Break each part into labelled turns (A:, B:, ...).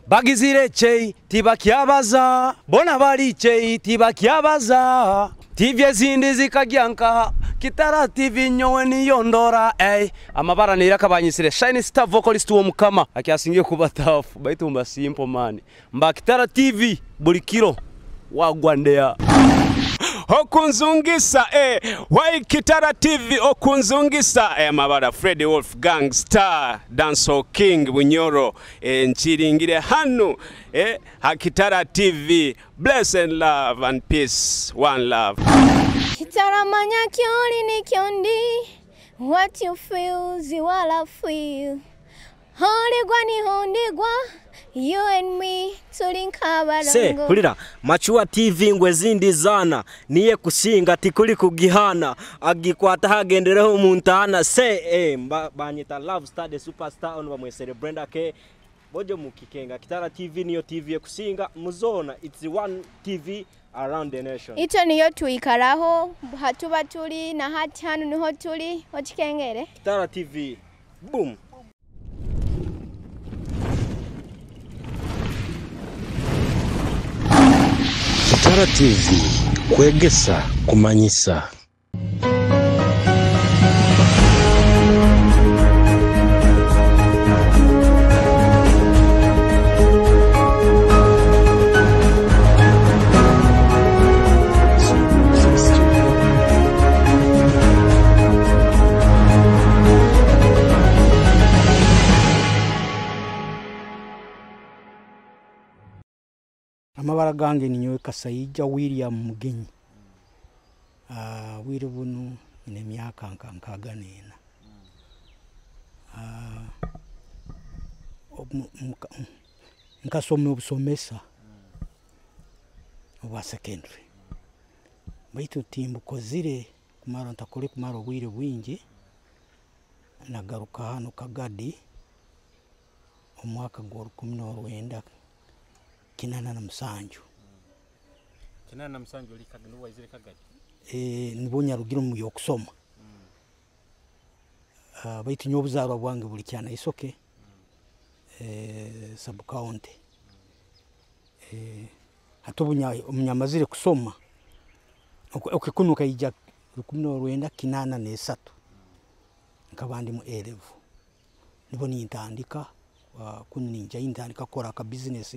A: Bagizire chei tibakyabaza, bona bali chei tibakyabaza. TV ezindi zikagyanka Kitara TV nyowe niyo ndora. Ey, amabara niraka banyisire Shine Star vocalist wo mukama akyasingiye kuba tough baitu mba simple man. Mba Kitara TV buli kiro wagwandea.
B: Okunzungisa why Kitara TV okunzungisa mabara Freddy Wolf Gang Star Dancehall King Bunyoro nchiringire hanu ha Kitara TV. Bless and love and peace, one love.
C: Kitara manya kyoli ni kyondi, what you feel is what I feel. Hondigwa ni hondigwa, you and me tulinkabarongo.
D: Se hulira Machua TV ngwe zindi zana niye kusinga tikuli kugihana agikwata hagendereho muntana se banyita Love Star the superstar ono bamwesere Brenda K bojo mukikenga. Kitara TV niyo TV kusinga muzona, it's one TV around the nation.
C: Ito niyo tuikaraho hatuba tuli na hati hanu niho tuli okikengere.
D: Kitara TV boom.
E: Kitara TV kwegesa kumanyisa.
F: Amabara gange ni nyowe Kasaija William Mugenyi. Wiri bunu ine myaka nkaga nena. Nkasoma obusomesa obwa secondary. Baitu timbukozire kumara ntakole kumara obwire bwingi, nagaruka hano Kagadi omwaka gwa 1987.
G: 87 oli Kagadi waizire Kagadi?
F: Nibo nyarugire mu yokusoma. Baitu nyowe obuzarwa bwange buli kyana isoke sub county. Hati omunyamazire kusoma okikunuka ija 1983 nkaba ndi mu A level. Nibo nintandika kunu ninja intandika kukora aka business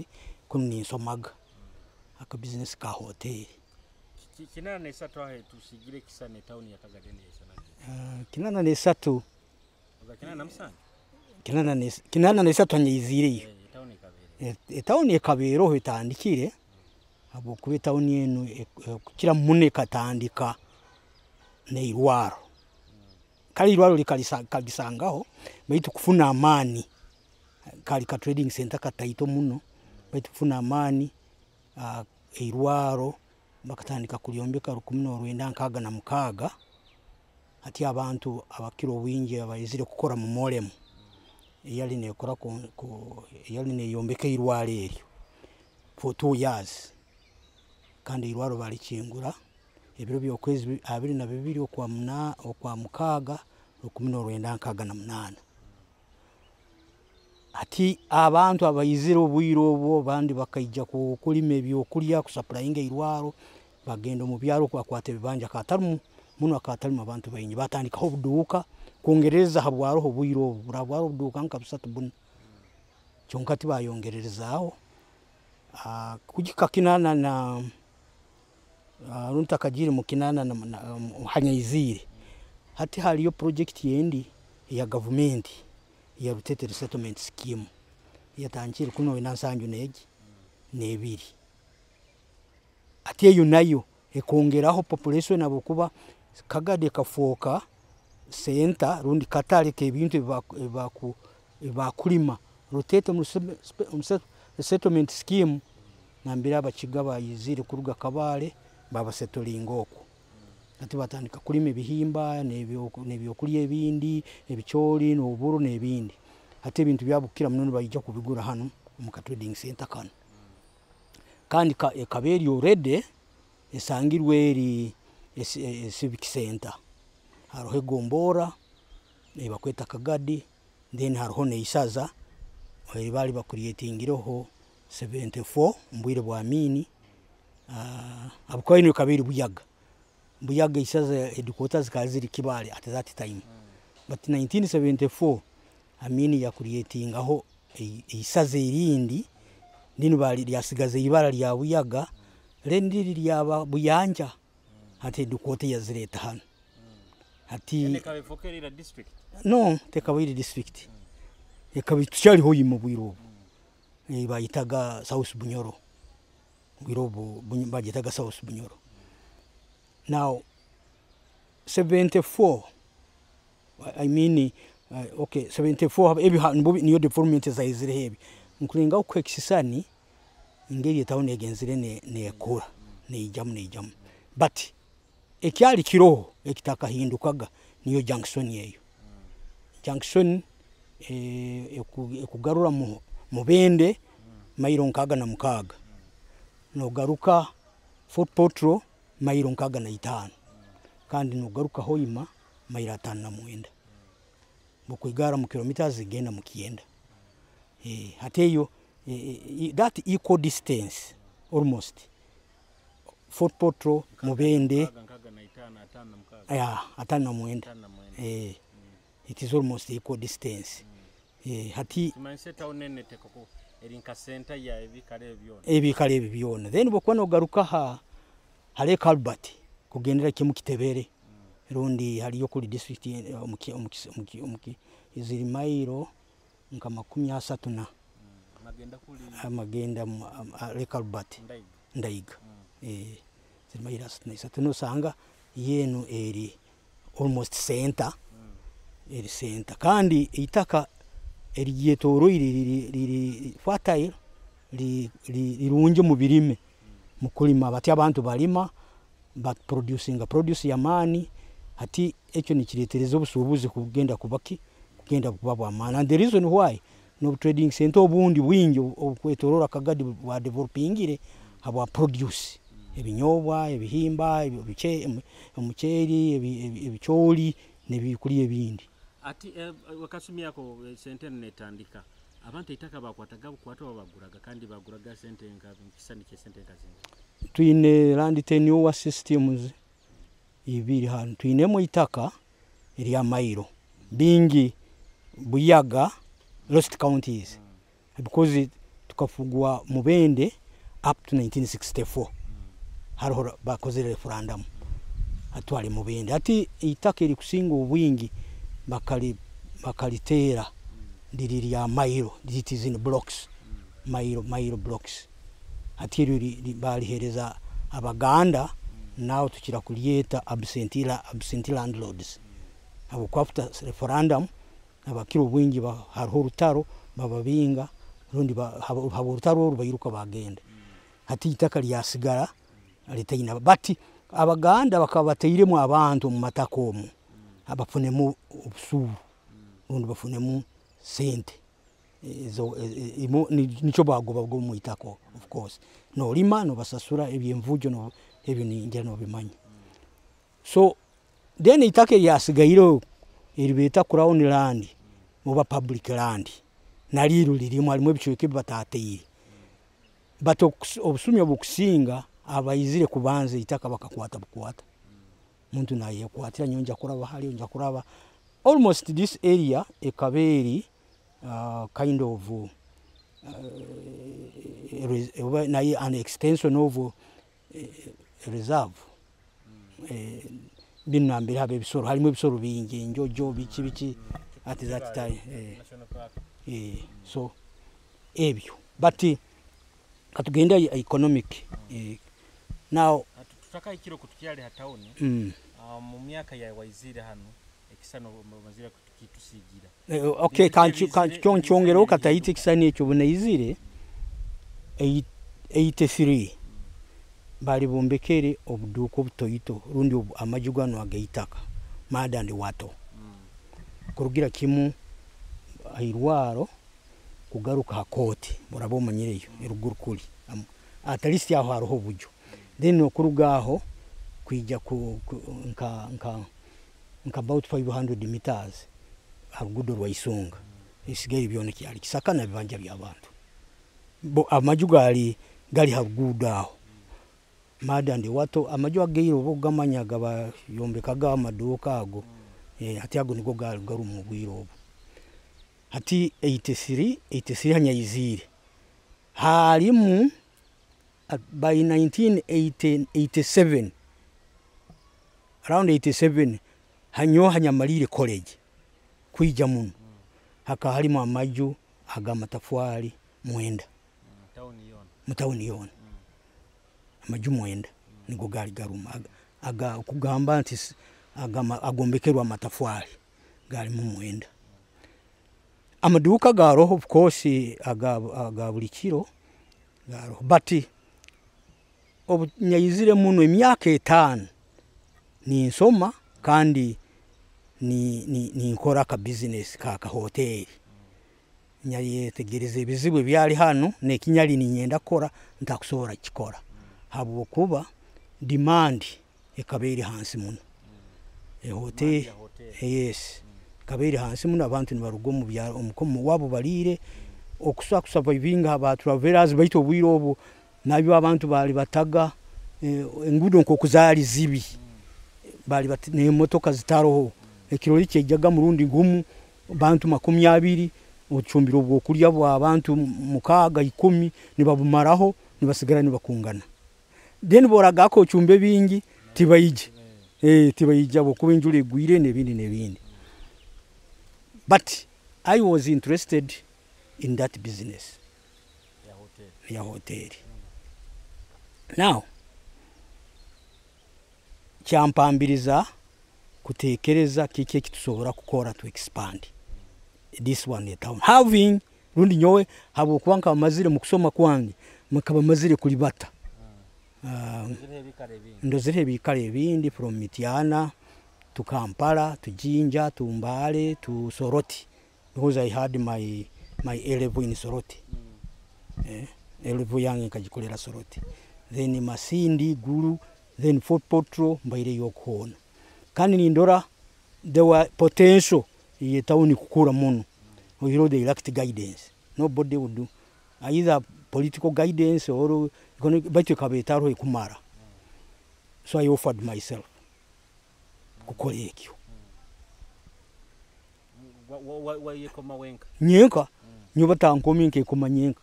F: kunu ninsomaga aka business ka hotel.
G: 83 ahe tusigire kisane town ya Kagadi ni sana.
F: 83
G: 87
F: 83 anyizireyo.
G: Town ikabere.
F: Town ikaberoho itandikire abo kuba town yenu kukira mune katandika ne irwaro. Kali irwaro likalisangaho baitu kufuna amani kali ka trading center kataito muno baitu kufuna amani irwaro bakatandika kulyombeka 1966. Hati abantu abakiro wingi abayizire kukora mu molemu eyali nekora eyali neyombeka irwaro eryo for 2 years kandi irwaro balikingura ebiro by'okwezi 22 okwa mukaaga 1968. Ati abantu abayizire obwire obwo bandi bakaija kulima ebyokulya kusupplyinga irwaro bagenda mu byaro kwakwata ebibanja katarimu muno akatarimu abantu baingi batandikaho obuduuka kwongereza habwaroho obwire obwo burabwaro obuduuka nka busatu buno kyonka tibayongererezaaho. Kugika kinana na runtakagiri mu kinana na hanyayizire hati haliyo project yendi ya government ya Rutete Resettlement Scheme yatangire kuno inansanju neji nebiri. Ati eyo nayo ekongeraho population nabo kuba Kagadi kafoka center rundi katale ke ebintu ebakulima Rutete Resettlement Scheme nambira abakiga bayizire kuruga Kabale babasetolinga okwo. Ati batandika kulima ebihimba n'ebyokulya ebindi ebichori n'oburo n'ebindi. Ate ebintu byabukira muno bayija kubigura hano mu ka trading center kano. Kandi ekaberi already esangirwe eri civic center. Hariho egombora ebakweta Kagadi, then hariho neisaza bali bakurietingireho 1974 mu bwire bwa Amini, habwokuba enu ekaba eri Buyaga. Buyaga isaza headquarters zikaba ziri Kibaale at that time, but 1974 Amini yacreatingaho isaza erindi linu lyasigaza ibara lya Buyaga, then liri lyaba Buyanja. Hati headquarter yazireta hanu hati.
G: Ekaba efokere ira district?
F: No, tekaba iri district, ekaba tukyaliho Hoima obwire obu. Bayitaga South Bunyoro bwire obu, bagitaga South Bunyoro. Now 74, I mean, okay, 74 ebi niyo development zaizireho. Ebi nkulengaho kuha ekisisani engeri etawuni egenzire nekura, neijamu neijamu, but ekyali kiroho ekitakahindukaga niyo junction eyo, junction ekugarura Mubende mairo 66, nogaruka Fort Portal mairo 65, kandi nogaruka Hoima mairo 59. Bukwigara mu kilometers zigenda mu 90. Hati eyo that equal distance almost, Fort Portal, Mubende.
G: 65, 56.
F: Ya 59.
G: 59.
F: It is almost equal distance. Hati
G: kimanyise town nene tekoko eri nka center ya ebikara ebyo.
F: Ebikara ebi byona. Then bwokuba nogaruka ha Lake Albert kugendera kimu Kitebere, rundi haliyo kuli district ziri mairo nka 30 na
G: Magenda kuli
F: amagenda Lake Albert.
G: Ndaiga.
F: Ndaiga. Ziri mairo 33, nosanga yenu eri almost center, eri center, kandi itaka eryetoroire riri fertile, rirungi mu birime, mu kulima. Bati abantu balima, baproducinga produce yamaani. Hati ekyo nikiretereza obusuubuzi kugenda kubaki, kugenda kuba bwamaani, and the reason why no trading center obundi bwingi obukwetorora Kagadi bwa developingire habwa produce, ebinyobwa, ebihimba, omuceeri, ebicooli n'ebyokurya ebindi.
G: Ati wakasumi ako sente netandika, abantu eitaka bakwataga bukwata oba baguraga, kandi baguraga sente nka kisani kye sente nka zinga?
F: Twine land tenure systems ibiri hano. Twinemu itaka erya mairo bingi, Buyaga lost counties, because tukafugwa Mubende up to 1964, hariho bakozere referendum atwale Mubende. Ati itaka erikusinga obwingi bakaliteera liri lya mairo, it is in blocks, mairo blocks. Ati eryo balihereza Abaganda, nawe tukira kulyeta absentee landlords, habwokuba after referendum abakira obwingi hariho orutaro bababinga, rundi haba orutaro oru bairuka bagenda. Hati itaka lyasigara litaina, but Abaganda bakaba batairemu abantu omu mataka omu abafunemu obusuuru rundi bafunemu sente ezo, nikyo bagoba omu itaka. Of course nolima nobasasura ebyenvujo, ebyo ningira nobimanya. So then itaka eryasigaireho eribeeta crown land oba public land, naliro lirimu, harimu ebicweka ebi batateire, but obusumi obukusinga abaizire kubanza itaka bakakwata bukwata, muntu nayekwatira nyo nja kuraba hali nja kuraba. Almost this area ekaba eri kind of naye an extension of reserve. Binu nambere haba ebisoro, harimu ebisoro bingi, enjojo, biki biki at that time.
G: National Park.
F: So ebyo, but katugenda economic now.
G: Tutakahikire kutukyali ha tawuni. Mu myaka ya waizire hano ekisano mazira kitusigira.
F: Okay, kankyongereho kataite ekisani ekyo. Bunaizire 83 bali bombekere obuduuka obutoito rundi amaju gano ageitaka, mud and wattle, kurugira kimu airwaro kugaruka ha kooti, oraba omanyireyo eruguru kuli. At least aho hariho obuju. Then okuruga aho kwija ku nka about 500 meters ha rugudo rwa Isunga, esigaire byona kyali kisaka na bibanja by'abantu. Bo amaju gali gali ha ruguudo aho Mada and Wato, amaju agaire oba ogamanya gabayombekaga amaduuka ago. Hati ago nigo gaali garumu obwire obu. Hati 83, 83 hanyaizire halimu by 1987, around 87, hanyowe hanyamaliire college kwija muno hakaba halimu amaju ag'amatafwali 9 mu tawuni yoona. Amaju 9 nigo gaali garumu aga kugamba nti agombekerwe amatafwali galimu 9. Amaduuka garoho, of course, aga buli kiro garoho, but obu nyaizire muno emyaka 5 ninsoma kandi ninkora aka business ka kahoteri, nyayetegereza ebizibu ebyali hanu nekinyali ninyenda kukora ntakusobora kukikora habwokuba demand ekaba eri hansi muno. Ehoteri, yes, ekaba eri hansi muno, abantu nibaruga omu byaro omuwabo baliire okusobola kusurvivinga ba travelers, baitu obwire obu nabyo abantu baali bataga enguudo nkoku zaali zibi, baali n'emotoka zitaroho, ekirori kyaijaga murundi gumu bantu 20, ocumbire obwokulya bw'abantu 6, 10 nibabumaraho, nibasigara nibakungana. Then boragako ocumbe bingi tibaije, tibaija habwokuba enjura egwire n'ebindi n'ebindi. But I was interested in that business ya hoteri. Now kyampambiriza kutekereza kiki ekitusobora kukora to expand this one in town, having rundi nyowe habwokuba nkaba mazire mu kusoma kwange nkaba mazire kulibata, ndozire ebikaro ebindi from Mityana to Kampala to Jinja to Mbale to Soroti, because I had my A level in Soroti. A level yange nkagikolera Soroti, then Masindi, Gulu, then Fort Portal mbaireyo okuhoona, kandi nindora there were potential ye town kukura muno. You know, they lacked guidance. Nobody would do either political guidance or economic, baitu ekaba etaroho ekumara. So I offered myself kukora ekyo.
G: Wayekoma wenka?
F: Nyenka, nyowe batankomi, nkekoma nyenka.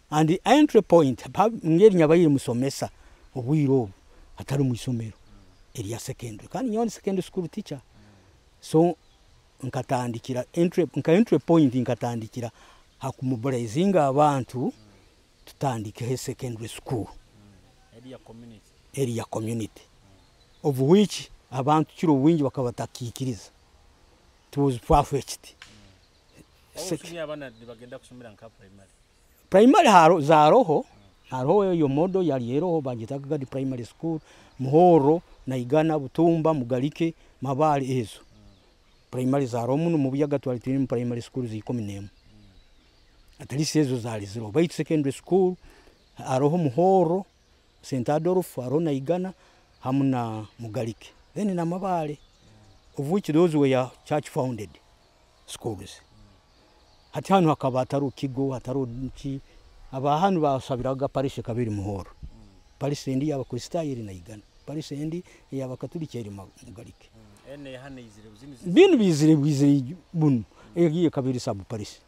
F: And the entry point ngeri nyabaire musomesa obwire obu hatari mu isomero erya secondary, kandi nyowe ndi secondary school teacher, so nkatandikira entry, nka entry point nkatandikira hakumobilizinga abantu tutandikeho secondary school area community, of which abantu kiro obwingi bakaba batakikiriza. It was far-fetched. Primary haro zaroho, haroho eyo modo yali eroho bagitaga Gadi Primary School, Muhoro, Naigana, Butumba, Mugalike, Mabale, ezo primary zaroho muno. Mu Buyaga twali tuli primary school 11, at least ezo zali ziroho, baitu secondary school haroho Muhoro, St Adolf, haroho Naigana hamu na Mugalike, then na Mabale, of which those were church founded schools. Hati hano hakaba hatari kigo, hatari ki, aba hano basabiraga parish kabiri Muhoro, parish endi y'Abakristayo eri Naigana, parish endi y'Abakatoliki eri Mugalike. Binu bizire bizire bunu egiye kabiri sub parish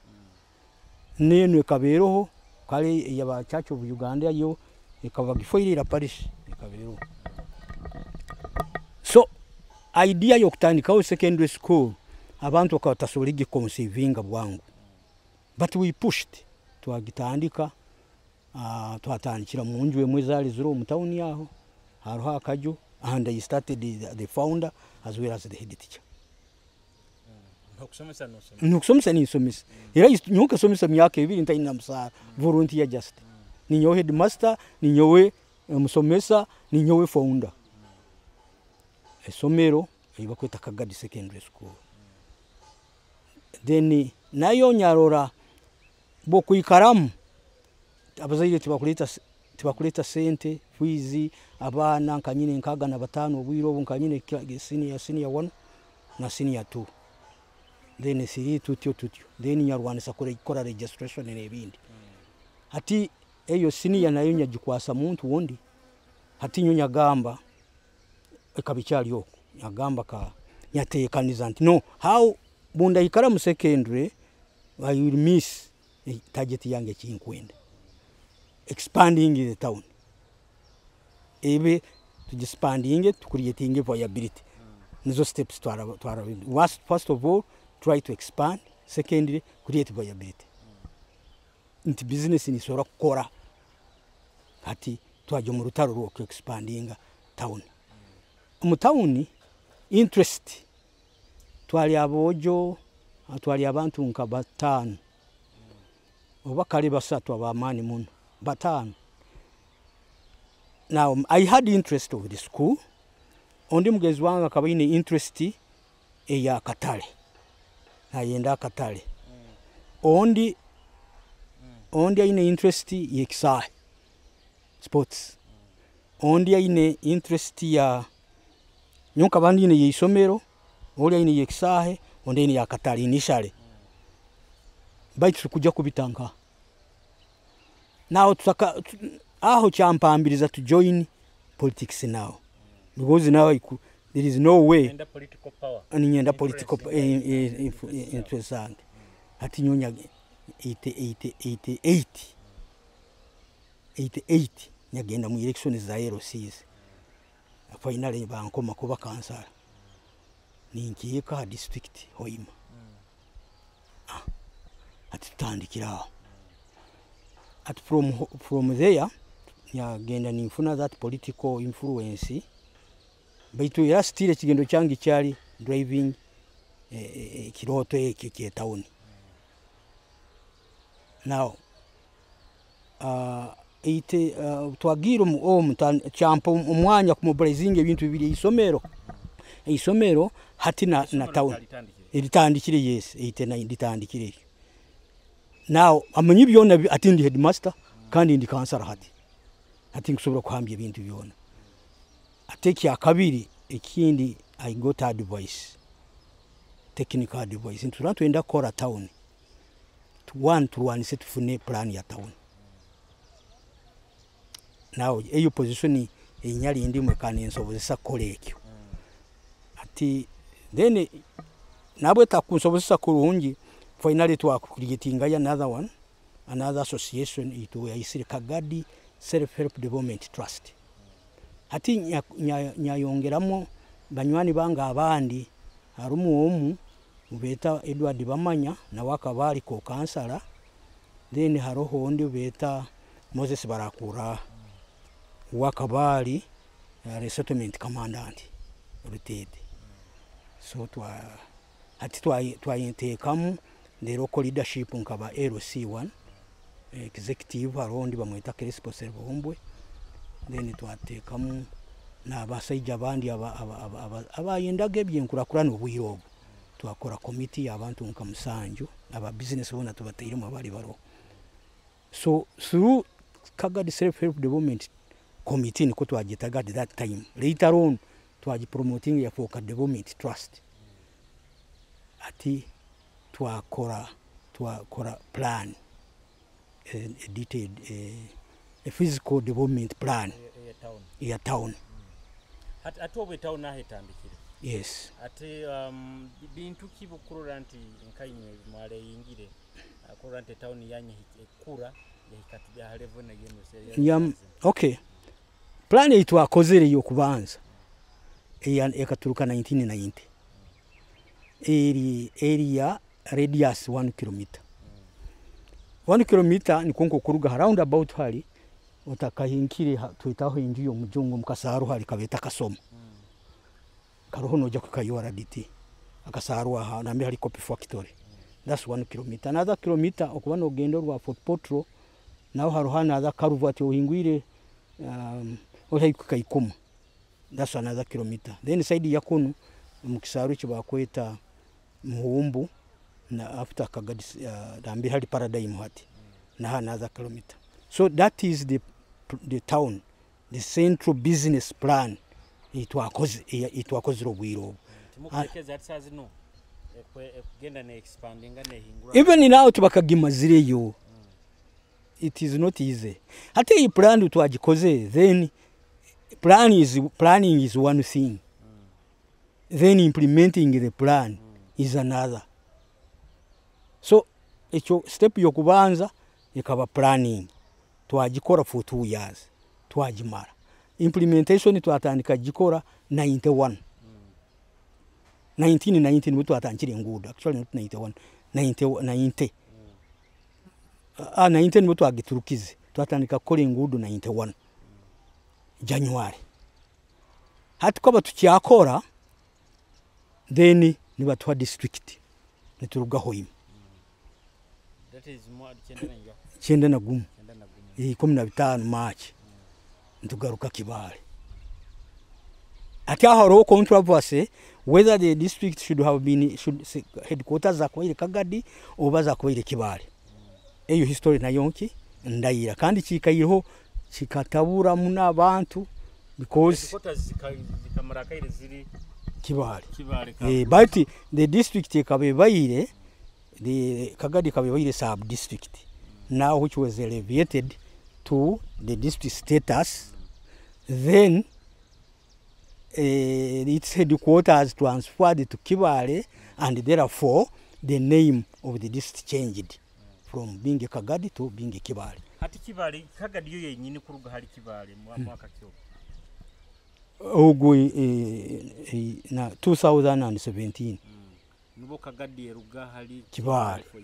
F: neno ekabeeroho kale yaba Church of Uganda yo ekaba gifoirira parish ekabeeroho. So idea yokutandikaho secondary school abantu bakaba batasobora giconceivinga bwangu, but we pushed, twagitandika, twatandikira mu nju emwe zaali ziri omu tawuni aho hariho akaju, and I started the founder as well as the head teacher. Nokusomesa ninsomesa, era nyowe nkasomesa myaka 2 ntaina musaara, volunteer just. Ninyowe headmaster, ninyowe musomesa, ninyowe founder. Esomero bakweta Kagadi Secondary School. Then nayo nyarora bokwikaramu abazaire tibakuleta sente fees, abaana nkanyine 65 obwire obu nkanyine senior 1 na senior 2, then 3 tutyo tutyo, then nyarwanisa kukora registration n'ebindi. Hati eyo siniya nayo nyagikwasa muntu wundi. Hati nyo nyagamba ekaba ikyali okwo, nyagamba ka nyateekaniza nti no how bundahikara mu secondary, I will miss target yange ekinkwenda, expanding the town, ebe tugispandinge, tucreatinge viability. Nizo steps twara. First of all, try to expand. Secondly, create viability, nti business nisobora kukora. Hati twajya omu rutaro rwo expandinga town. Omu town interest twali aboojo, twali abantu nka 5 oba kale 3 abamaani muno, 5. Now I had interest of the school. Ondi mugenzi wange akaba aine interest eya katale, nayenda akatale. Ondi aine interest y'ekisaahe, sports. Ondi aine interest ya nyowe nkaba ndine y'isomero, oli aine y'ekisaahe, ondi aine yakatale initially. Baitu tukujja kubitanka now tutaka aho kyampambiriza to join politics now, because now there is no way.
G: Enda political power.
F: Ninyenda political interest zange. Hati nyonya 88 88 88 nyagenda mu election za LCs. Finally bankoma kuba kansala, ninkiika ha district Hoima. Ati tutandikira aho. Ati from there nyagenda ninfuna that political influence, baitu era still ekigendo kyange kyali driving ekirooto ekyo kyetawuni. Now ite twagiire omu kyampa omwanya kumobilizinga ebintu bibiri, isomero hati na town eritandikire. Yes, 89 litandikire eryo. Now amanyi byona ati ndi headmaster kandi ndi kansala. Hati nkusobola kuhambya ebintu byona. Ate ekyakabiri ekindi, I got advice, technical advice, nti tuba twenda kukora town, one, turwanise tufune plan ya town. Now eyo position enyali ndimu ekanensobozesa kukola ekyo. Ati then nabwe takunsobozesa kurungi, finally twacreatinga another one, another association itu yayisire Kagadi Self Help Development Trust. Hati nyayongeramu banywani bange abandi. Harumu omu beeta Edward Bamanya, nawe akaba aliko kansala. Then haroho ondi beeta Moses Barakura, wakaba ali resettlement commandant Rutete. So twa hati twayinteekamu the local leadership, nkaba LC1 executive. Hariho ondi bamweta Crespo Serbombwe. Then twateekamu n'abasaija abandi abayendaga ebyenkurakurana. Obwire obwo twakora komiti y'abantu nka 7, aba business bona tubateiremu abali baroho. So through Kagadi Self Help Development Committee, niko twagitaga at that time, later on twagipromoting yafuuka Development Trust. Ati twakora plan, a detailed, a physical development plan ya town.
G: Ate obwo etawuni aho etandikire?
F: Yes.
G: Ate bintu ki bukurora nti nkaimwe mwaleyingire kurora nti etawuni yanyu ekura yahika aha level nayo?
F: Nyam, okay, plan eitwakozere yokubanza ekaturuka 1990, eri area radius 1 kilometer, 1 kilometer nikonko kuruga ha roundabout hali otakahinkire twitaho enju y'omujungu mukasaaru hali kabeta kasoma karoho, noja kuka URDT akasaaru aha nambi hali coffee factory, that's 1 kilometer. Another kilometer okuba nogenda orwa Fort Portal, naho haroho another culvert ohingwire ori kukaikuma, that's another kilometer. Then side ya kunu mukisaaru kibakweta Muhumbu na after Kagadi, nambi hali Paradigm hati, naha another kilometer. So that is the town, the central business plan itwakozire obwire obwo.
G: Timukutekeza ati saa zino ekugenda ne expandinga nehingura?
F: Even now tubakagimazireyo. It is not easy. Hati iyi plan twagikoze, then planning is one thing, then implementing the plan is another. So ekyo step yokubanza ekaba planning, twagikora for 2 years, twagimara. Implementation twatandika gikora 91, 1990 nibwo twatandikire enguudo. Actually not 91, 90, 90. Ah, 90 nibwo twagiturukize. Twatandika kukora enguudo 91 January. Hati kwaba tukyakora, then nibatuha district, nituruga Hoima.
G: That is 91?
F: 91.
G: 91.
F: 15 March nitugaruka Kibaale. Ati aho hariho controversy whether the district should have been should headquarters zakubaire Kagadi oba zakubaire Kibaale. Eyo history nayo nki ndayira kandi kikaireho kikataburamu n'abantu because
G: Headquarters zikamara akaire ziri
F: Kibaale.
G: Kibaale.
F: But the district ekaba ebaire, the Kagadi ekaba ebaire sub district now, which was elevated to the district status, then its headquarters transferred to Kibale, and therefore the name of the district changed from being Kagadi to being Kibale.
G: Hati Kibaale, Kagadi yo yenyini kuruga hali Kibaale mwaka kyo?
F: Ogwo na 2017.
G: Nubwo Kagadi eruga hali
F: Kibaale.
G: for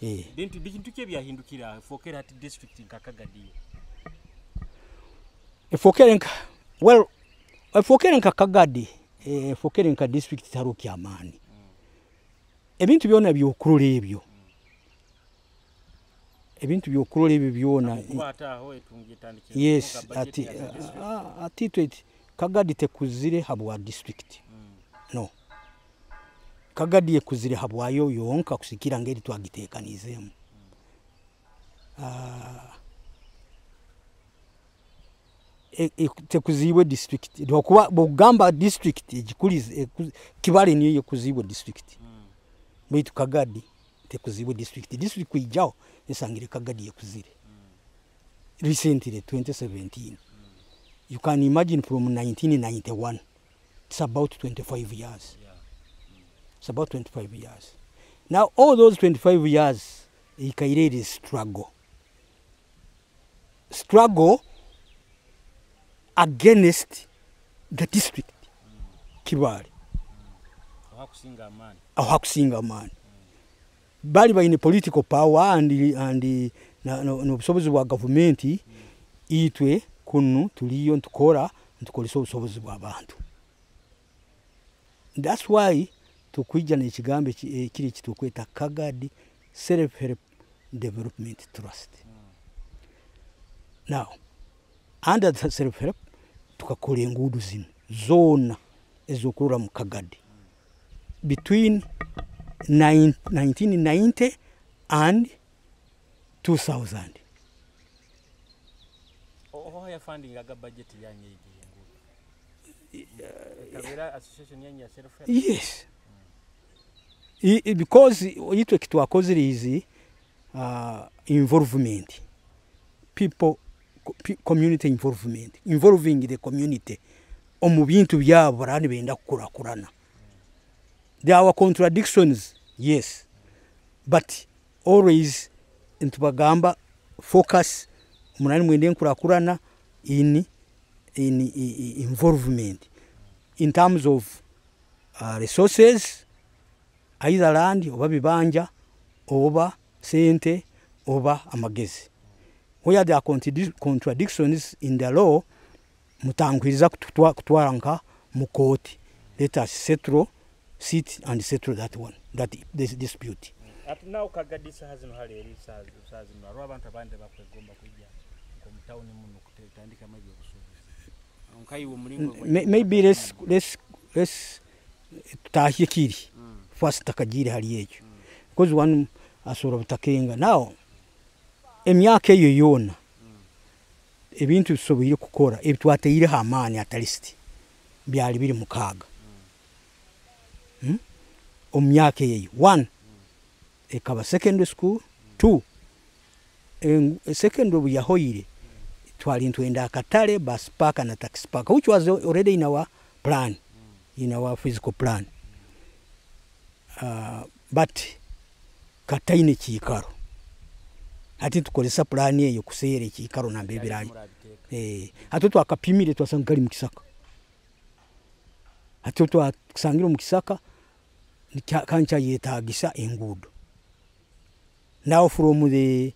F: Eh.
G: Then bintu ki ebyahindukira fokera hati district nka Kagadi?
F: Efokere nka, well, efokere nka Kagadi, efokere nka district taro kyamaani. Ebintu byona byokurora ebyo, ebintu byokurora ebyo byona.
G: Kuba ate aho etungi etandikire
F: Yes.
G: kuvuga budget
F: Ati
G: ya district.
F: Ati itwe Kagadi tekuzire habwa district, no. Kagadi ekuzire habwayo yonka kusikira ngeri twagitekanizeemu. Tekuzibwe district lwakuba bwogamba district egikulize Kibale niyo yekuzibwe district, baitu Kagadi tekuzibwe district. District kwijaho esangire Kagadi yekuzire recently, 2017. You can imagine, from 1991, it's about 25 years. It's about 25 years now. All those 25 years ikaire struggle, struggle against the district Kibale.
G: Ahakusinga amaani.
F: Aho hakusinga amaani bali baine political power and n'obusobozi bwa gavumenti. Itwe kunu tuliyo ntukora, ntukolesa obusobozi bw'abantu. That's why tukwija n'ekigambo ekiri kitukweta Kagadi Self Help Development Trust. Now under the self help tukakora enguudo zino zoona ezokurora mu Kagadi between 1990 and 2000.
G: Oho yafundingaga budget yanyu egihe enguudo ekabeera association yanyu ya self help?
F: Yes. Because itwe kitwakozire is involvement, people, community involvement, involving the community omu bintu byabo barani benda kukurakurana. There are contradictions, yes, but always ntubagamba focus munani mwende nkurakurana in involvement in terms of resources, either land oba bibanja oba sente oba amagezi. Where there are contradictions in the law, mutankwiriza kutwara nka mu kooti. Let us settle, sit and settle that one, that this dispute.
G: Ati nawe Kagadi saha zino hali eri saha zino hariho abantu abandi bakwegomba kwijja omu tawuni muno kutandikamu ebyobusuubuzi nkaiwe omulingo.
F: Maybe let's tutahye kiri first, takagire hali ekyo, because one asobola butakenga. Now emyaka eyo yoona ebintu bisoboire kukora ebi twateireho amaani at least byali biri 6. Omu myaka eyo, one ekaba secondary school, two Secondary obu yahoire, twali ntwenda akatale, bus park na taxi park, which was already in our plan, in our physical plan, but kataine kiikaro. Hati tukozesa pulaani eyo kuseera ekiikaro nambere biraija. Hati twakapimire, twasanga kali mu kisaka. Hati twakisangire omu kisaka kandi kyayetagisa enguudo. Now from the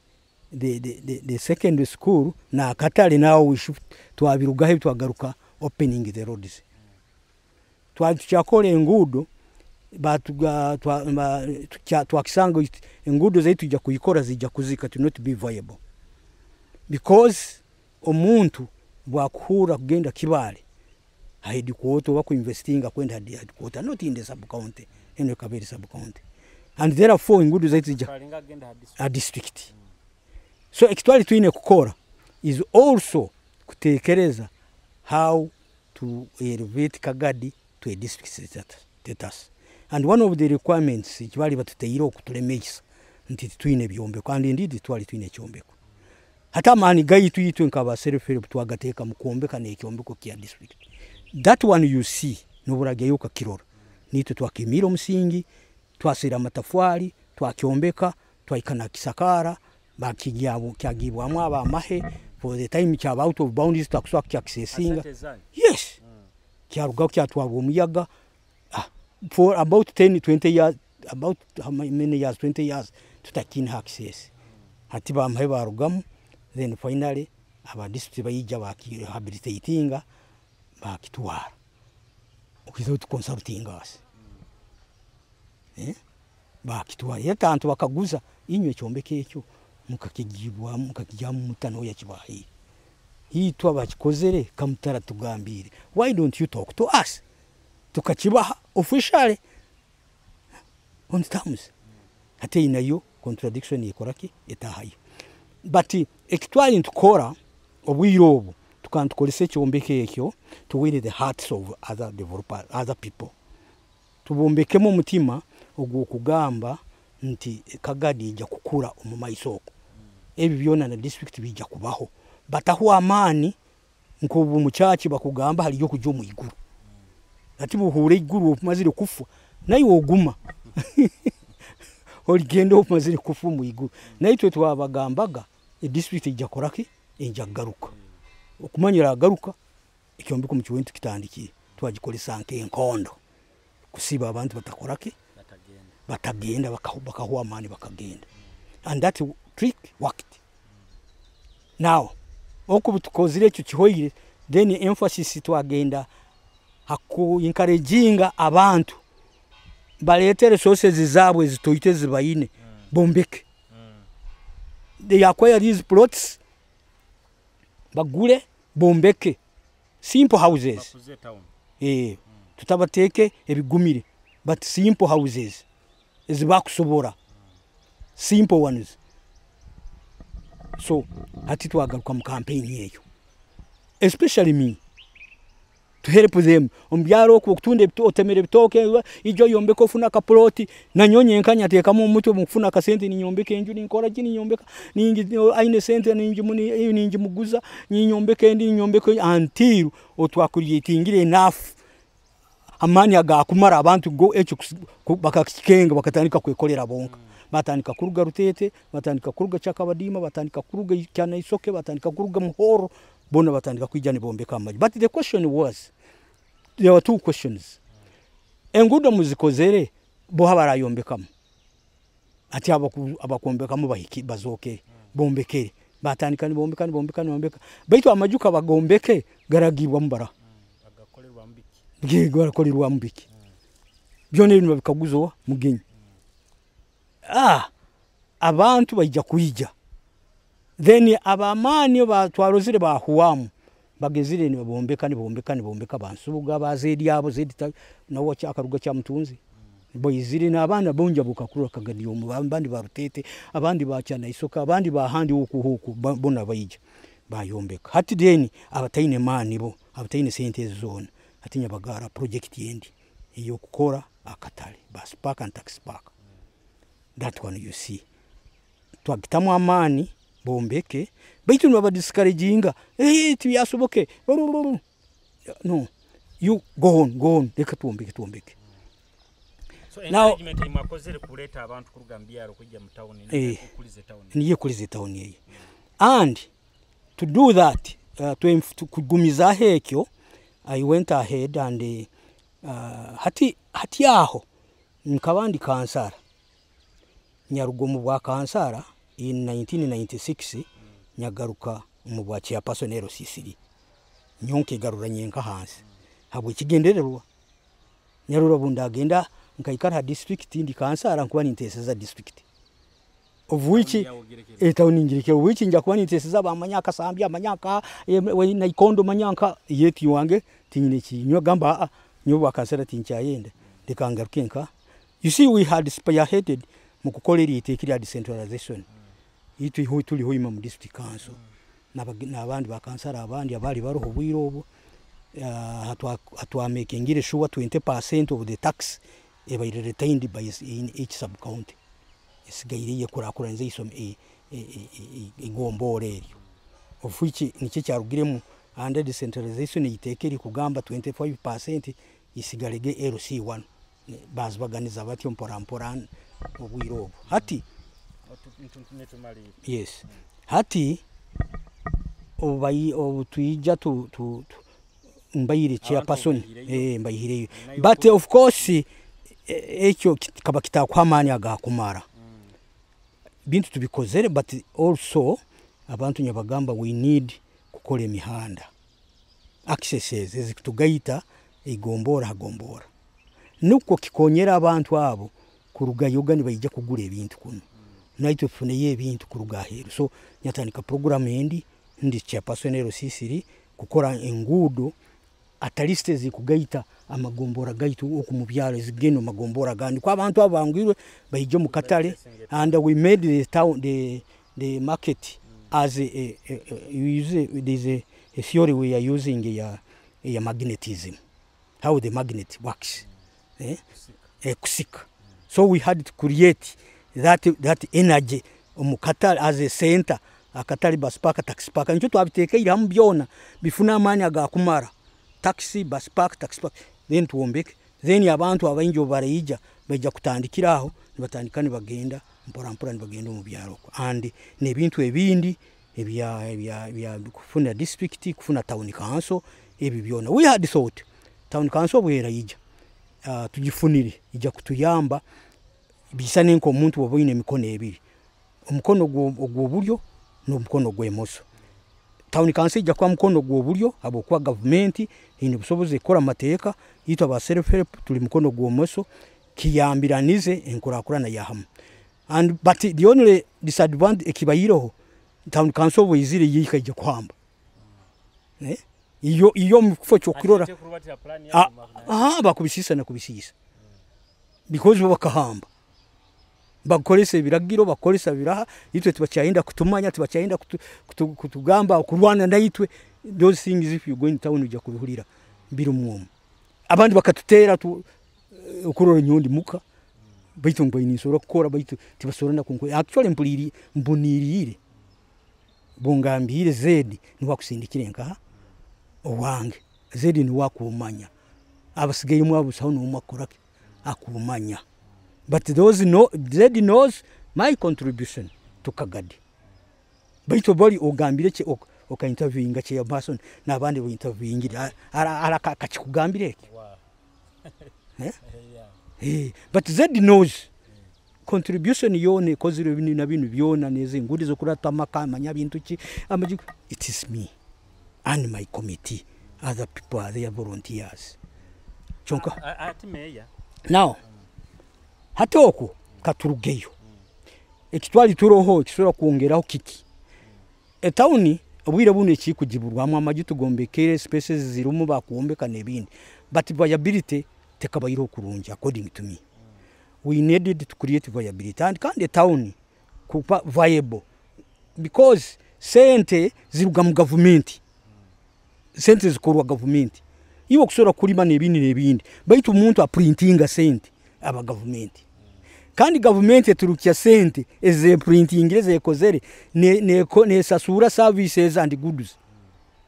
F: secondary school n'akatale, now we shift, twabirugaho twagaruka opening the roads. Twali tukyakora enguudo, twakisanga enguudo zaitu tujja kuyikora zijja kuzika, to not be viable, because omuntu bwakuhurra kugenda Kibaale ha headquarter oba kuinvestinga kwenda headquarter, not in the sub county. Eno ekaba eri sub county and therefore enguudo zaitu zijja a district. So ekitwali twine kukora is also kutekereza how to elevate Kagadi to a district status. And one of the requirements ekibali batuteireho okutulemesa nti titwine ebyombeko, and indeed twali twine ekyombeko. Hati amaani gaitu itwe nkaba self help twagateeka mu kwombeka n'ekyombeko kya district. That one you see, n'oburagyayo okakirora, nitwe twakimiire omusingi, twasera amatafari, twakyombeka, twahika nakisakaara, kyagibwamu abamahe for the time, kyaba out of bounds, tutakusobola kukyakisesinga. Yes, kyarugaho kyatwarwa omuyaga for about 10 20 years, about how many years, 20 years tutakine access. Hati bamahe barugamu, then finally aba district bayija bakirehabilitatinga, bakitwara without consulting us. Bakitwara yetantu bakaguza inywe ekyombeko ekyo mukakigibwamu mukakigyamu mutano yakibahaire itwe abakikozere kamutara tugambire. Why don't you talk to us tukakibaha officially on terms? Hati nayo contradiction ekoraki etahayo. But ekitwali ntukora obwire obu tukantukolesa ekyombeko ekyo to win the hearts of other developers, other people, tubombekemu omutima ogw'okugamba nti Kagadi ijja kukura omu maiso okwo, ebi byona na district bijja kubaho. Bataho amaani nk'obu mukyaki bakugamba haliyo okujya omu iguru. Ati buhuura iguru omazire kufa, naiwe oguma oligenda omazire kufa omu iguru. Naitwe twabagambaga edistrict ijja koraki, ejja kugaruka. Okumanyira agaruka ekyombeko mukiwe tukitandikire, twagikolesa nk'enkondo kusiba abantu batakoraki, batagenda, bakahwa amaani bakagenda. And that trick worked. Now oku tukozire ekyo kihoire, then emphasis twagenda haku encouraginga abantu balete resources zaabwe ezitoite zibayine, bombeke. They acquire these plots, bagule, bombeke simple houses. Tutabateeke ebigumire, but simple houses ezibakusobora, simple ones. So hati twagaruka mu campaign eyo, especially me, to help them omubyaro okwo okutunda otemera ebitooke, ijo yombeka ofuna akaploti. Nanyonye enkanya ateekamu omutwe mukufuna akasente, ninyombeka enju, ninkora ki, ninyombeka ningi aine sente ningimuguza, ninyombeka endi, ninyombeka, until otwacreatingire enough amaani agakumara abantu go ekyo bakakikenga, bakatandika kwekolera bonka. Batandika kuruga Rutete, batandika kuruga Chakabadima, batandika kuruga Kyanaisoke, batandika kuruga Muhoro, bona batandika kwija nibombeka amaju. But the question was, there were two questions. Enguudo muzikozere, boha barayombekamu? Ati abakuombekamu bahiki bazoke bombekere. Batandika nibombeka, nibombeka, nibombeka, baitu amajuka bagombeke garagibwa mubara garakorerwa mubiki byona ebintu babikaguzowa Mugenyi. Abantu baija kwija, then abamaani batwarozire bahuwamu bagezire nibombeka, nibombeka, nibombeka, bansubuga bazedi abo zedi nawo akaruga kya mutunzi boizire n'abaana bonja bukakura Kagadi omu, abandi barutete, abandi bakyana isoka, abandi bahandi huku huku, bona baija bayombeka. Hati then abataine maani bo, abataine sente zona, hati nyabagara project yendi ey'okukora akatale, bus park and taxi park. That one you see twagitamu amaani. Bombeke baitu nibabadiscouraginga, tibyasoboke. No, you go on, go on, reka twombeke, twombeke.
G: So
F: Now-
G: encouragement mwakozere kuleeta abantu kuruga mu byaro kujja mu town, okuliza town.
F: Niyo kuliza town eyo. And to do that, kugumizaho ekyo, I went ahead and hati aho nkaba ndi kansara, nyaruga omu bwa kansara in 1996, nyagaruka omu bwa chairperson LC3. Nyowe nkegarura nyenka hansi habw'ekigendererwa. Nyarura obu ndagenda nkaikara ha district ndi kansara, nkuba ninteseza district of which etawuni ngirekere, which nja kuba ninteseza bamanyaka Sambya, amanyaka Naikondo, manyanka yeti wange tinyine kinywa gamba a nyowe bwa kansara tinkyayenda, reka ngaruke nka. You see, we had spearheaded mu kukora eri iteeka rya decentralization. Itwe iho turi hoima mu district council n'abandi bakansara abandi abali baroho obwire obwo, hatwamakingire sure 20% of the tax ebaire retained by in each sub county, esigaire yekurakuraniza igombora eryo, of which nikyo kyarugiremu under decentralization iteeka eri kugamba 25% isigarege LC1. Bazibaganiza batyo mpora mpora obwire obwo hati.
G: Netumalire.
F: Yes, hati obu twija tu mbaire chairperson.
G: Obahireyo.
F: Mbahireyo.
G: Nayo.
F: But of course ekyo kikaba kitakuha amaani agakumara bintu tubikozere, but also abantu nyabagamba we need kukora emihanda, accesses ezikutugaita igombora hagombora, nukwo kikonyera abantu abo kuruga yoga nibaija kugura ebintu kuno, naitwe tufuneyo ebintu kuruga aheeru. So nyatandika program endi ndi chairperson LC3 kukora enguudo at least ezikugaita amagombora gaitu oku mu byaro, ezigenda omu magombora agandi, kwa abantu abo bangwirwe baije omu katale. And we made the town, the market as a you use there's a theory we are using ya magnetism, how the magnet works, eh? Kusika. So we had to create that energy omu katale as a center, akatale, bus park, taxi park. Nikyo twabitekeire hamu byona bifuna amaani agakumara, taxi, bus park, taxi park, then tuwombeke, then abantu abaingi obu baraija baija kutandikira aho, nibatandika nibagenda mpora mpora nibagenda omu byaro okwo. And n'ebintu ebindi ebya kufuna district, kufuna town council, ebi byona we had thought town council bweraija, tugifunire ija kutuyamba. Bisane nk'omuntu bw'oba oine emikono ebiri, omukono ogw'oburyo n'omukono gw'emoso. Town council ijja kuba mukono gw'oburyo habwokuba gavumenti eine obusobozi ekukora amateeka, itwe aba self help tuli mukono gw'omoso, kiyambiranize enkurakurana ya hamu. And but the only disadvantage ekibaireho, town council bwizire yikaija kuhamba, eh? Iyo mu kifo ky'okurora aha bakubisiisa na kubisiisa, because bo bakahamba, bakoresa ebiragiro, bakoresa biraha, itwe tibakyayenda kutumanya, tibakyayenda kutugamba kurwana naitwe. Those things, if you go in town ujja kubihurira biri omwomu. Abandi bakatutera tu okurora nyondi muka baitu ngu ninsobora kukora, baitu tibasobora nakunko. Actually mpuliri mbuniriire bungambire zedi niwe akusindikire nkaha owange, zedi niwe akumanya, abasigairemu abusaho n'omwe akoraki akumanya. But those know, Zed knows my contribution to Kagadi. Baitu bali ogambire ki oka interviewinga chairperson n'abandi bo interviewingire ara kakikugambire eki. Eh? Eh, but Zed knows contribution yona ekozire binu na binu byona nezi ngundi zokurata amaka amanya bintu ki it is me and my committee. Other people are there, volunteers kyonka.
G: Ati meya.
F: Now hati okwo katurugeyo, ekitwali turoho kisobola kwongeraho kiki etawuni obwire buno ekikugiburwamu amaju tugombekere, spaces zirimu bakuwombeka n'ebindi, but viability tekabaireho kurungi. According to me, we needed to create viability and kandi etawuni kuba viable, because sente ziruga mu gavumenti, sente zikorwa gavumenti. Iwe okusobola kulima n'ebindi n'ebindi, baitu omuntu aprintinga sente aba gavumenti. Kandi gavumenti eturukya sente ezeprintingire zekozere nesasura services and goods.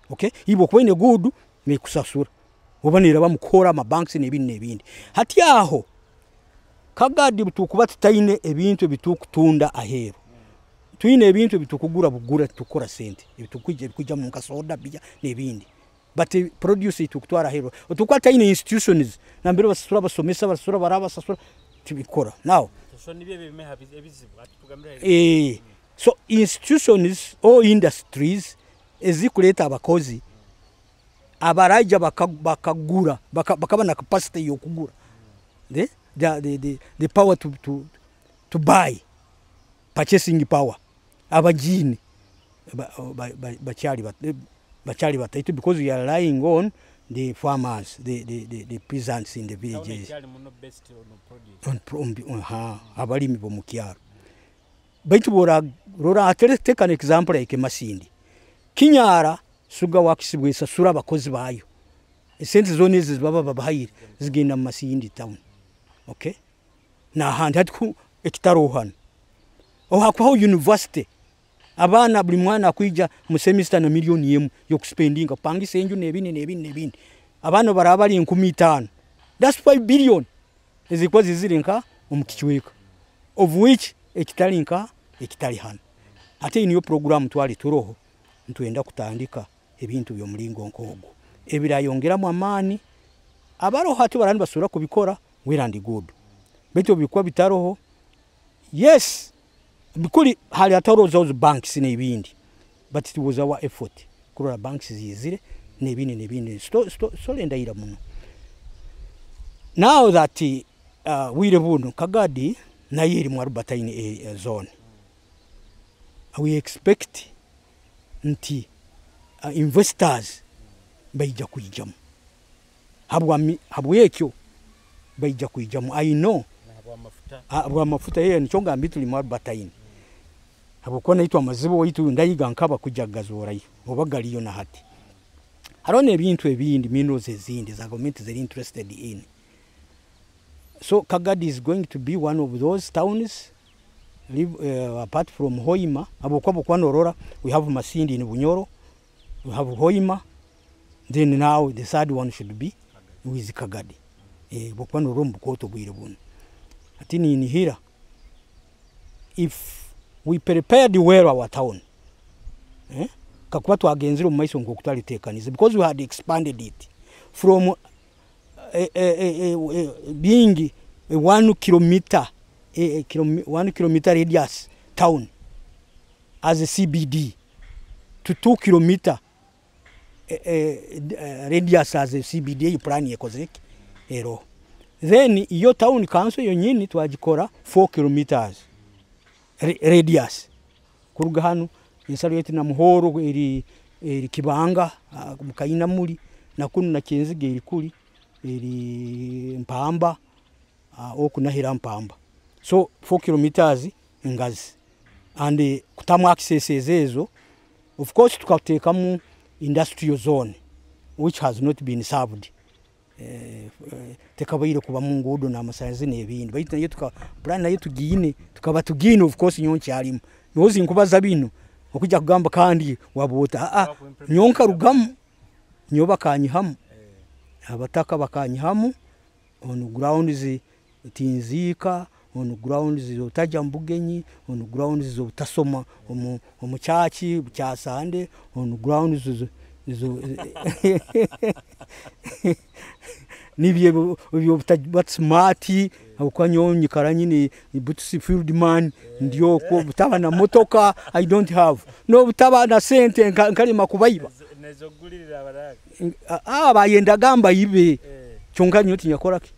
F: Okay, iwe okuba oine good nekusasura oba neraba mukukora amabanks n'ebindi n'ebindi. Hati aho Kagadi tukuba tutaine ebintu ebitukutunda aheeru, twine ebintu ebitukugura bugura, tukukora sente ebitukwija ebikwijamu nka soda, bia n'ebindi, but produce eitukutwara aheeru otukuba tutaine institutions nambere basasura abasomesa, basasura baraba basasura tibikora now.
G: So nibyo ebimeha ebizibu atutugambira.
F: So institutions or industries ezikuleeta abakozi abaraija bakagura bakaba na capacity y'okugura, the power to buy, purchasing power, abagiine bakyali bataito because we are relying on the farmers, the peasants in the villages.
G: Ekyali muno based on produce.
F: On abalimi b'omukyaro. Baitu bworarora, take an example like Masindi, Kinyara Sugar Works bwesasura abakozi bayo, esente zona ezi baba babahaire zigenda mu Masindi town. Okay, nahandi hati ekitaroho hanu ohakubaho university, abaana buli mwana akwija mu semester na 1 million yokuspendinga kupangisa enju n'ebindi n'ebindi n'ebindi. Abaana baraba bari 5,000, that's 5 billion ezikuba zizire nka omu kicweka, of which ekitali nka ekitali hano. Ate iyi niyo program twali turoho, ntwenda kutandika ebintu by'omulingo nk'ogwo ebirayongeramu amaani. Abaroho hati barani basobora kubikora, well and good, baitu obikuba bitaroho, yes, bikuli hali hataroho those banks n'ebindi, but it was our effort kurora banks zizire n'ebindi n'ebindi. So ndahira muno now that bwire buno Kagadi nayo eri mu Albertine zone. We expect nti investors baija kwijamu habwekyo baija kwijamu, I know.
G: Habwamafuta.
F: Habwamafuta, yeye nikyo ngambire tuli mu Albertine, habwokuba naitwe amazibu waitu ndayiga nkaba kujja kugazorayo oba galiyo. Na hati hariho n'ebintu ebindi, minerals ezindi za gavumenti ziri interested in. So Kagadi is going to be one of those towns, apart from Hoima, habwokuba bwokuba norora we have Masindi in Bunyoro, we have Hoima, then now the third one should be with Kagadi. Bwokuba norora omu bukooto bwire buno ati ninihira if we prepared well our town, eh? Kakuba twagenzire omu maiso nk'oku twaliteekanize, because we had expanded it from being a 1 kilometer, 1 kilometer radius town as a CBD to 2 kilometer radius as a CBD. Eyo plan ekozire ki ero. Then iyo town council yonyini twagikora 4 kilometers radius kuruga hanu ensalo yetu na Muhoro eri Kibanga, Mukaina muli na kunu na Kyenzige eri kuli eri Mpamba, okunahira Mpamba. So 4 kilometers engazi and kutamu access ezo. Of course tukateekamu industrial zone which has not been served, tekabaire kuba mu nguudo n'amasanyalazi n'ebindi, baitu nayo tuka plan nayo tugiine, tukaba tugiine. Of course nyowe nkyalimu nozi nkubaza bino okujja kugamba kandi waboota nyowe nkarugamu, nyowe bakanyihamu, abataka bakanyihamu on grounds tinziika, on grounds otajja mu bugenyi, on grounds obutasoma omu kyaki kya Sande, on grounds nibyo ebyo butaba smart, habwokuba nyowe nyikara nyine boots, field man ndi okwo, butaba na motoka I don't have, n'obutaba na sente nkalema kubaiba.
G: Nezogulirira abaraka.
F: Bayendaga mbayibe, kyonka nyowe tinyakoraki,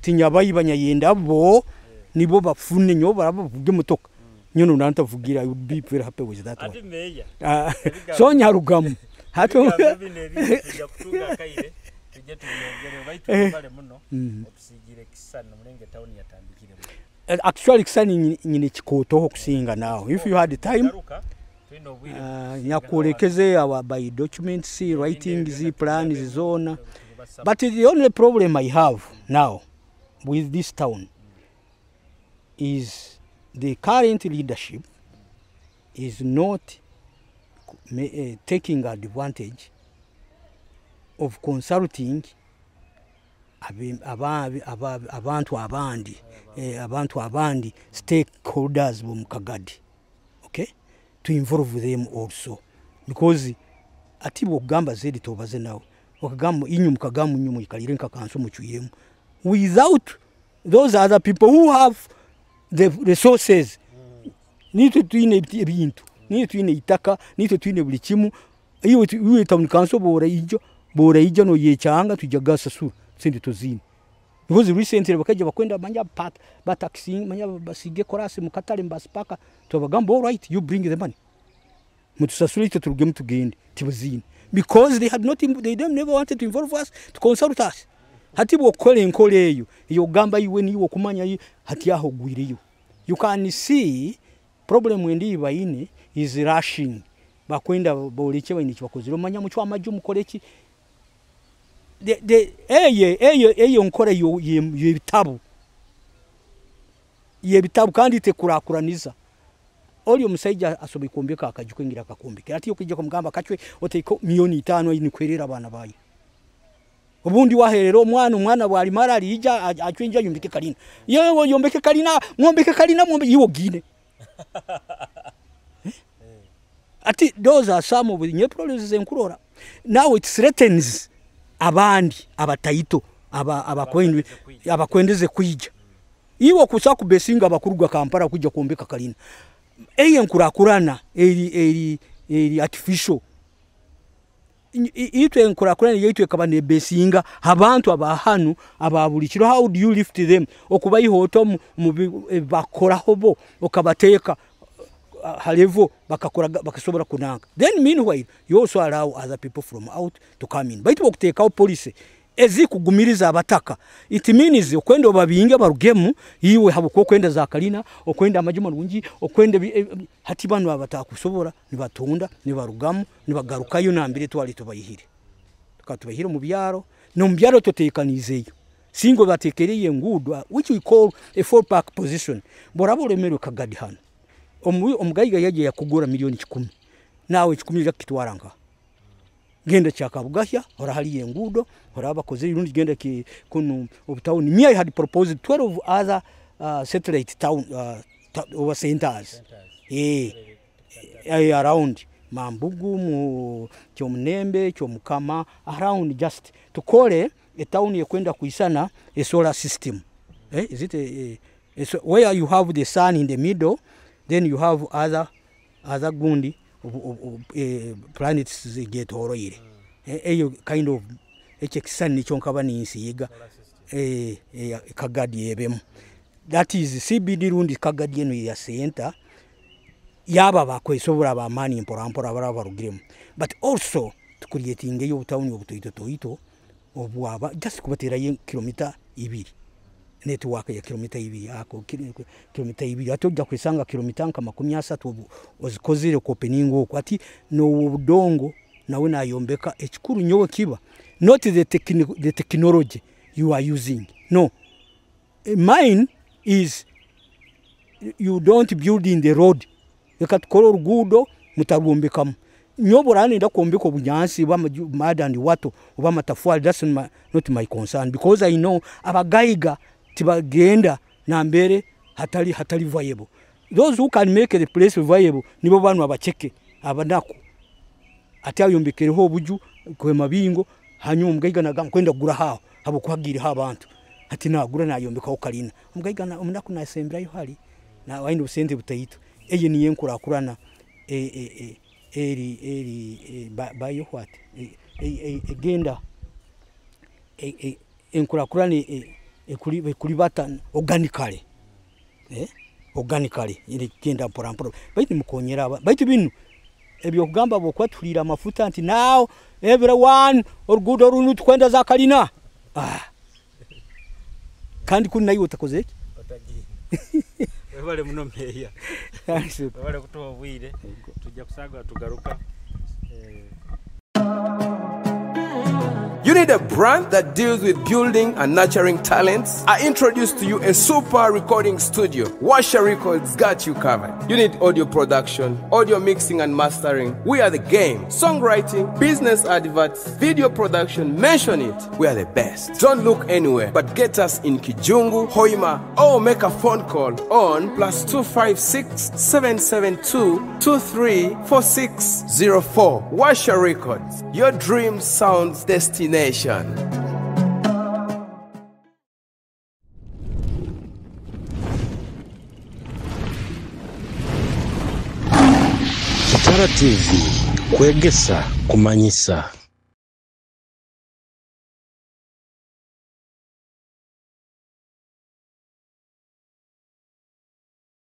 F: tinyabayiba, nyayenda bo nibo bafune, nyowe baraba bavuge emotoka, nyowe nantavugira. I would be very happy with that one.
G: Ati meya.
F: So nyarugamu hati.
G: Ebigambo bino ebindi tujja kutunga akaire tujje tubyongere, baitu tubale muno otusiigire ekisisani nomulenge tawuni yatandikiremu.
F: Actually kisani nyine kikootoho okusinga now if you had time.
G: Garuka tulina obwire.
F: Nyakuolekeze our by documents, writings, plans zona, but the only problem I have now with this town, is the current leadership is not taking advantage of consulting abantu abandi, abantu abandi, stakeholders bomu Kagadi, okay, to involve them also, because ati bwokugamba zedi tobaze nawe wakagamba inyu mukagamba inyu muikalire nka kanso mucwiremu without those other people who have the resources. Nitwe twine ebintu, nitwe twine itaka, nitwe twine buli kimu. Iwe town council bora ijjo no yekyanga tujja gasasura sente tozine, because recently bakaja bakwenda manya pat bataxing manya basige korasi mukatale mbasipaka tubagamba all right, you bring the money mutusasure itwe turuge mutugende tibazine, because they had not, they never wanted to involve us, to consult us. Hati bwokola enkola eyo eyo gamba iwe niwe okumanya hati aho gwiriyo. You can see problem endi baine is rushing, bakwenda boleke baine kibakozire omanya mucwa amaju mukoleki de eye eye eyo nkora yo yebitabu yebitabu kandi tekurakuraniza. Oli omusajja asobola kuombeka akaju kwingira akakumbika ati okijja kumugamba kacwe oteko 5 million nikwerera abana bayo obundi waherera omwana bwalimara alija acwenja yombeke kalina yewe yombeke kalina mwombeke kalina mwombe iwo gine. Ati those are some of the new problems enkurora. Now it threatens abandi abataito abakwendeze kuija iwo kusa kubesinga abakuruga Kampala kujja kuombeka kalina eye nkurakurana eri eri artificial itwe nkurakurana yitwe kaba nebesinga abantu abahanu ababulikiro. How do you lift them okubayihoto mu bakoraho bo okabateka halevo bakakora bakasobora kunanga. Then meanwhile you also allow other people from out to come in. Baitu okutekaho policy ezikugumiriza abataka, it means okwenda obabinge barugemu iwe habuko kwenda za kalina okwenda amajuma rungi okwenda hati bano abatakusobora nibatunda nibarugamu nibagarukayo nambire twali tubayihire tukatubahire mu byaro no mu byaro totekanizeyo singo batekereye ngudo which we call a four pack position. Borabo lemerwe Kagadi hano omugayiga yaje yakugura 100 million nawe 10 yakitwaranga genda kyakabugahya ora hali engudo ora abakoze irundi genda ki kuno obtown. Me I had proposed 12 other satellite town over centers around Mambugu mu Kyomunembe Kyomukama around, just to call a town yekwenda kuisana a solar system. Is it a so where you have the sun in the middle, then you have other gundi planets zigetoroire eyo kind of ekisani nikyo nkaba ninsiiga Kagadi ebemu. That is CBD rundi Kagadi eno ya center yaba bakwesobora bamani mpora mpora barabarugiremu, but also to creating eyo town obutoito toito obwaba just kubaterayo kilomita 2 network ya kilomita 2 ako kilomita 2 ate ojja kwisanga kilomita nka 30 ozikozire ku opening okwo ati no budongo nawe nayombeka ekikuru nyowe kiba not the technology you are using. No, mine is you don't build in the road reka tukore oruguudo mutarwombekamu nyobora nenda kwombeka obunyansi oba mud and wato oba amatafari. That's not my concern, because I know abagaiga tibagenda nambere hatali viable. Those who can make the place viable nibo banu abacheke abanaku ati ayombekereho obuju kwe mabingo hanyuma omugaiga nagamba kwenda kugura haho habo kuhagiriho abantu ati nagura nayombekaho kalina omugaiga omunaku nasemberayo hali na waine obusente butaito. Eye niyo enkurakurana eri bayo what egenda enkurakurana ekulibata organically organically irigenda mpora mpora baitu mukonyera baitu binu ebyokugamba bwokwatulira amafuta nti now everyone orugudo runu tukwenda za kalina kandi kuni nayo utakoze iki
G: webale muno meya webale kutuwa obwire tujja kusaga tugaruka.
B: You
H: You need a brand that deals with building and nurturing talents? I introduce to you a super recording studio. Washa Records got you covered. You need audio production, audio mixing and mastering. We are the game. Songwriting, business adverts, video production, mention it. We are the best. Don't look anywhere, but get us in Kijungu, Hoima, or make a phone call on +256 772 234604. Washa Records, your dream sounds destination.
E: Kitara TV kwegesa kumanyisa.